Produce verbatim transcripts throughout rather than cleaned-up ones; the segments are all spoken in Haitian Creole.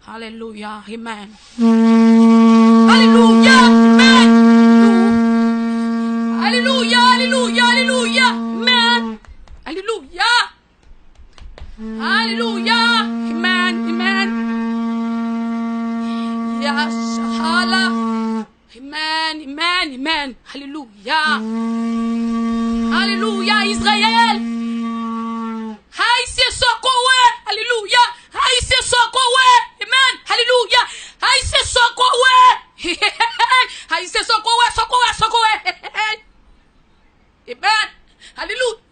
Alelouya. Amen. Alelouya. Amen. Alelouya. Alelouya. Alelouya. Amen. Alelouya. Alelouya. Amen. Amen. Yashala. Amen. Amen. Amen. Alelouya. Alelouya. Izrayèl. Ayisyen sa w wè. Alelouya. Ayisyen sa w wè. Amen. Alelouya. Ayisyen sa w wè. Ayisyen sa w wè. Sa w wè. Sa w wè. Amen. Alelouya.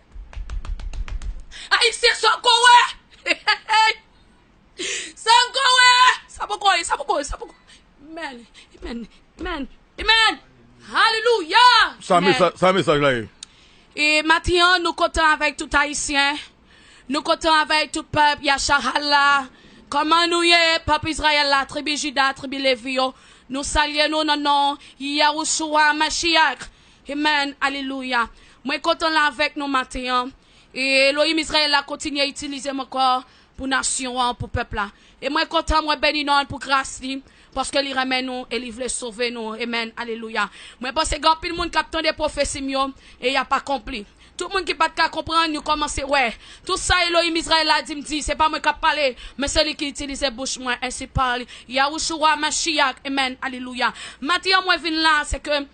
Ayisyen sa w wè. Sa w wè. Sa poko ye. Sa poko ye. Sa poko ye. Amen. Amen. Amen. Amen. Alelouya. Sa mesaj, sa mesaj la ye. E maten an, nou kontan avèk tout Ayisyen. Nou kontan avèk tout pèp Yasharahla. Kòman nou ye, pèp Izrayèl la, tribi Jida, tribi Levi yo? Nou salye nou nan non Yahushua Mashiach. Amen. Alelouya. Mwen kontan la avèk nou maten an. E Elohim Izrayèl la kontinye itilize m ankò pou nasyon an, pou pèp la. E mwen kontan, mwen beni non l pou gras li, paske li renmen nou e li vle sove nou. Amen. Alelouya. Mwen panse gen anpil moun k ap tande pwofesi m yo e y ap akonpli. Tout moun ki pa t ka konprann, yo kòmanse wè. Tout sa Elohim Izrayèl la di m di, se pa mwen k ap pale, men se li ki itilize bouch mwen, ensi pale Yahushua Mashiach. Amen. Alelouya. Maten an, mwen vin la, se ke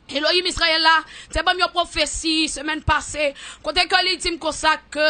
Elohim Izrayèl la te ban m yon pwofesi semèn pase, kote ke li di m konsa ke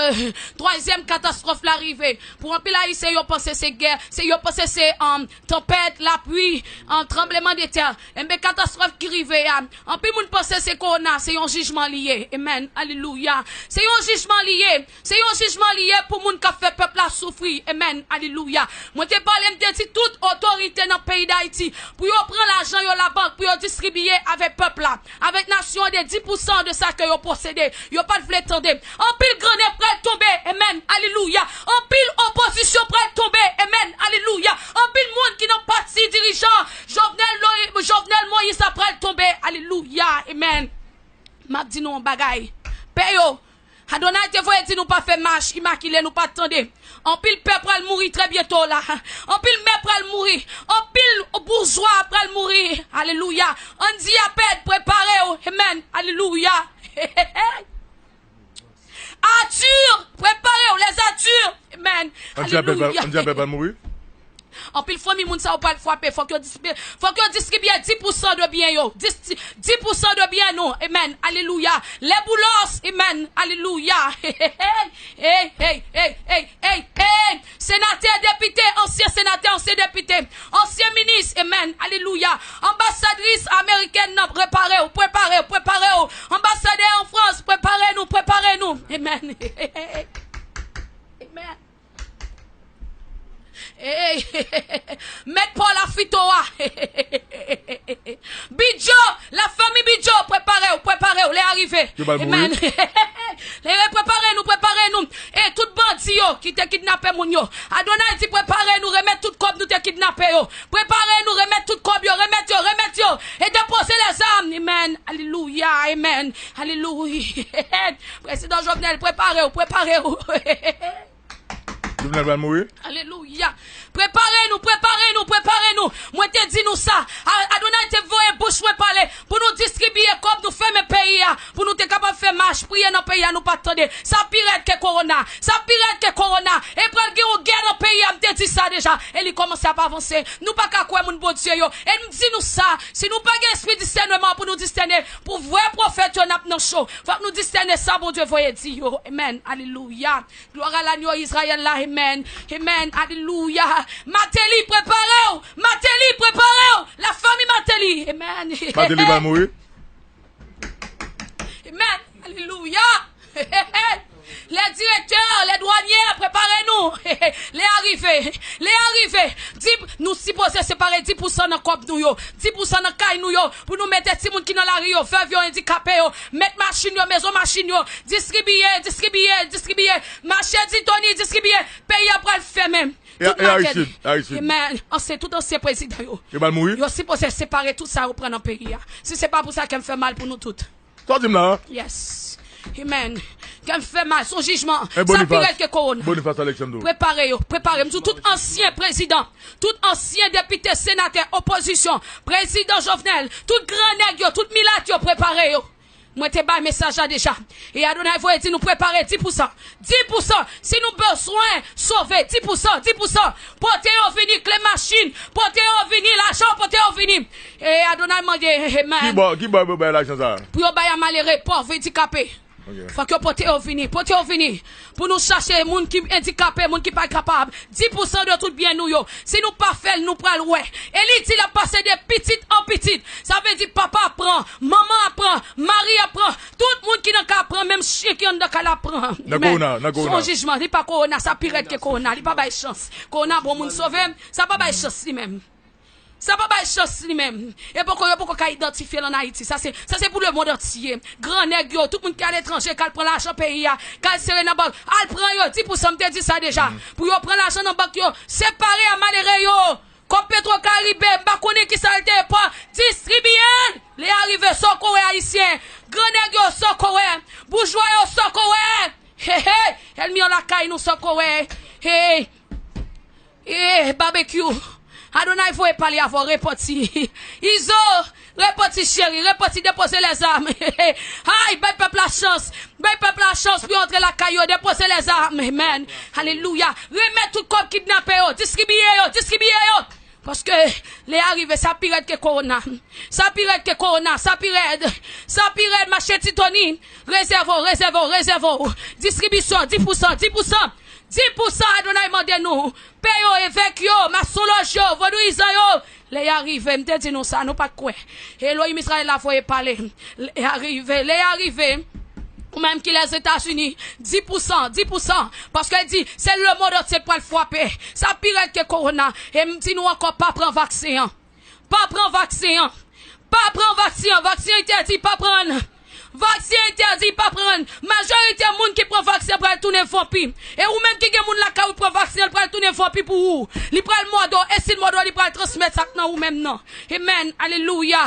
twazyèm katastwòf la rive. Pou anpil Ayisyen, yo panse se gè, se, yo panse se, um, tanpèt, lapli, um, tranblemanntè. Enben, katastwòf ki rive a, anpil moun panse se kowona, se yon jijman li ye. Amen. Alelouya. Se yon jijman li ye. Se yon jijman li ye pou moun k ap fè pèp la soufri. Amen. Alelouya. Mwen te pale, m te di tout otorite nan peyi Dayiti pou yo pran lajan yo labank, pou yo distribiye avèk pèp la, avèk nasyon an de dis pousan de sa ke yo posede. Yo pa t vle tande. Anpil grannèg pral tonbe. Amen. Alelouya. Anpil opozisyon pral tonbe. Amen. Alelouya. Anpil moun ki nan pati dirijan Jovenel, Jovenel Moïse la pral tonbe. Alelouya. Amen. M ap di nou yon bagay. Pè yo, Adonay te voye di nou pa fè mach imakile, nou pa t tande. Anpil pè pral mouri trè byento la. Anpil mè pral mouri. Anpil boujwa pral mouri. Alelouya. Andy Apèd, prepare w. Amen. Alelouya. Arthur, prepare w. Les Arthur. Amen. Andy Apèd pral, alelouya. Andy Apèd pral mouri. Anpil fanmi moun sa yo pral frape. Fòk yo dis-, fòk yo distribiye dis pousan de byen yo. Dis, dis pousan de byen nou. Amen. Alelouya. Les Boulos. Amen. Alelouya. Hey, hey, hey, hey, hey, hey. Senatè, depite, ansyen senatè, ansyen depite, ansyen minis. Amen. Alelouya. Anbasadris amerikèn nan, prepare w, prepare w, prepare w. Anbasadè an Frans, prepare nou, prepare nou. Amen. Amen. Hey, mèt Paul Afito a. Bidjo, lafanmi Bidjo, prepare w, prepare w, lè a rive. Yo pral mouri. Amen. Lè, prepare nou, prepare nou. E tout bandi yo ki te kidnape moun yo. Adonay di, prepare nou, remèt tout kòb nou te kidnape yo. Prepare nou, remèt tout kòb yo, remèt yo, remèt yo. E depoze lèzam. Amen. Alelouya, amen. Alelouya. Prezidan Jovenel, prepare w, prepare w. Jovenel pral mouri. Alelouya. Prepare nou, prepare nou, prepare nou. Mwen te di nou sa. A-, Adonay te voye bouch mwen pale pou nou distribiye kòb, nou fèmen peyi a, pou nou te kapab fè mach, priye nan peyi a, nou pa t tande. Sa pi rèd ke kowona. Sa pi rèd ke kowona. E pral gen yon gè nan peyi a, m te di sa deja. E li kòmanse ap avanse. Nou pa ka kwè moun Bondye yo. E m di nou sa, si nou pa gen espri disèneman pou nou disène, pou vrè pwofèt yo, n ap nan cho. Fòk nou disène sa Bondye voye di yo. Amen. Alelouya. Glwa a lanyo Izrayèl la, amen. Amen. Alelouya. Mateli, prepare w. Mateli, prepare w. Lafanmi Mateli. Amen. Mateli va mouri. Amen. Alelouya. Les directeurs, les douaniers, prepare nou. Lè a rive. Lè a rive. Di, nou sipoze separe dis pousan nan kòb nou yo. Dis pousan nan kay nou yo. Pou nou mete timoun ki nan lari yo, vèv yo, andikape yo. Mèt machin yo, mezon machin yo. Distribiye, distribiye, distribiye. Mache di Tony, distribiye. Peyi a pral fèmen. E, tout e makèt. Aristide, Aristide. Amen. Ansyen, tout ansyen prezidan yo. Yo pral mouri? Yo sipoze separe tout sa yo pran nan peyi a. Si se pa pou sa, kè m fè mal pou nou tout. Sa w di m la, hein? Yes. Amen. Kè m fè mal, se yon jijman. Sa pi rèd ke kowona. Boniface Alexandro. Prepare yo, prepare. M di w tout ansyen prezidan, tout ansyen depite, senatè, opozisyon, prezidan Jovenel, tout gran nèg yo, tout milat yo, prepare yo. Mwen te bay mesaj la deja. E Adonay voye di nou prepare dis pou san. Dis pou san. Si nou bezwen sove, dis pou san, dis pou san. Pote yo vini, kle machin. Pote yo vini, lajan, pote yo vini. E Adonay mande, amen. Ki bò, ki bò yo bay lajan sa a? Pou yo bay a malere, pòv, andikape. Ok. Fòk yo pote yo vini, pote yo vini. Pou nou chache moun ki andikape, moun ki pa kapab. Dis pou san de tout byen nou yo. Si nou pa fè l, nou pral wè. E li di l ap pase de pitit an pitit. Sa vle di papa ap pran, manman ap pran, mari ap pran, tout moun ki nan kay ap pran, menm chen ki anndan kay la ap pran. Nan kowona, nan kowona. Se yon jijman, li pa kowona, sa pi rèd ke kowona, li pa bay chans. Kowona bon moun sove, sa pa bay chans li menm. Sa pa bay chans li menm. E poko, yo poko ka idantifye l ann Ayiti. Sa se, sa se pou lemonn antye. Gran nèg yo, tout moun ki aletranje, k al pran lajan peyi a, k al sere nan bank, al pran yo, dis pou san, m te di sa deja. Pou yo pran lajan nan bank yo, separe a malere yo. Kòb Petro Karibe, m pa konnen kisa l te pran, distribiye l. Lè a rive, sa w ko wè ayisyen. Gran nèg yo, sa w ko wè. Boujwa yo, sa w ko wè. Hey, hey, ènmi an lakay nou, sa w ko wè. Hey. Eh, Barbecue. Adonay voye pale avè w, repanti. Izo, repanti cheri, repanti, depoze lèzam. Ay, bay pèp la chans. Bay pèp la chans pou yo antre lakay yo, depoze lèzam. Amen. Alelouya. Remèt tout kòb kidnape yo, distribiye yo, distribiye yo. Paske lè a rive, sa pi rèd ke kowona. Sa pi rèd ke kowona, sa pi rèd. Sa pi rèd, mache Titoni. Rezève w, rezève w, rezève w. Distribisyon, dis pou san, dis pou san. Dis pou san Adonay mande nou. Pè yo, evèk yo, masonlòj yo, vodouyizan yo. Lè y a rive, m te di nou sa, nou pa t kwè. Elohim Izrayèl la voye pale. Lè y a rive, lè y a rive. Ou menm ki Lèzetazini, dis pou san, dis pou san. Paske l di, se lemonn antye k pral frape. Sa pi rèd ke kowona. E m di nou ankò, pa pran vaksen an. Pa pran vaksen an. Pa pran vaksen an. Vaksen an entèdi, pa pran. Vaksen entèdi, pa pran. Majorite moun ki pran vaksen an pral tounen vanpi. E ou menm ki gen moun lakay ou pran vaksen an, l pral tounen vanpi pou ou. Li pral mòde w. E si l mòde w, li pral transmèt sa k nan ou menm nan. Amen. Alelouya.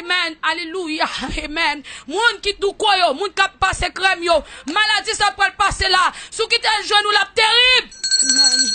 Amen. Alelouya. Amen. Moun ki douko yo, moun k ap pase krèm yo. Maladi sa pral pase la. Si w kite l jwenn ou, l ap terib. Amen.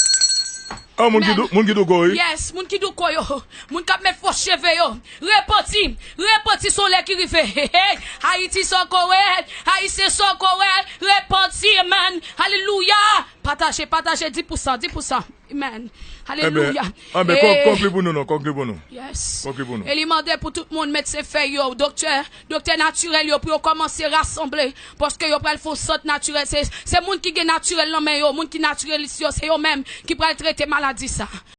Ah, moun ki dou-, moun ki douko, wi. Yes, moun ki douko yo. Moun k ap met fo cheve yo. Repanti. Repanti se yon lè ki rive. Hey, hey. Ayiti se yon korèl. Ayisyen se yon korèl. Repanti, amen. Alelouya. Pataje, pataje, dis pou san, dis pou san. Amen. Alelouya. Anben, kon-, konkli pou nou, non, konkli pou nou. Yes. Konkli pou nou. E li mande pou tout moun, medsen fèy yo, doktè, doktè natirèl yo, pou yo kòmanse rasanble. Paske yo pral fè yon sant natirèl. Se, se moun ki gen natirèl nan men yo, moun ki natirèlis yo, se yo menm ki pral trete maladi sa.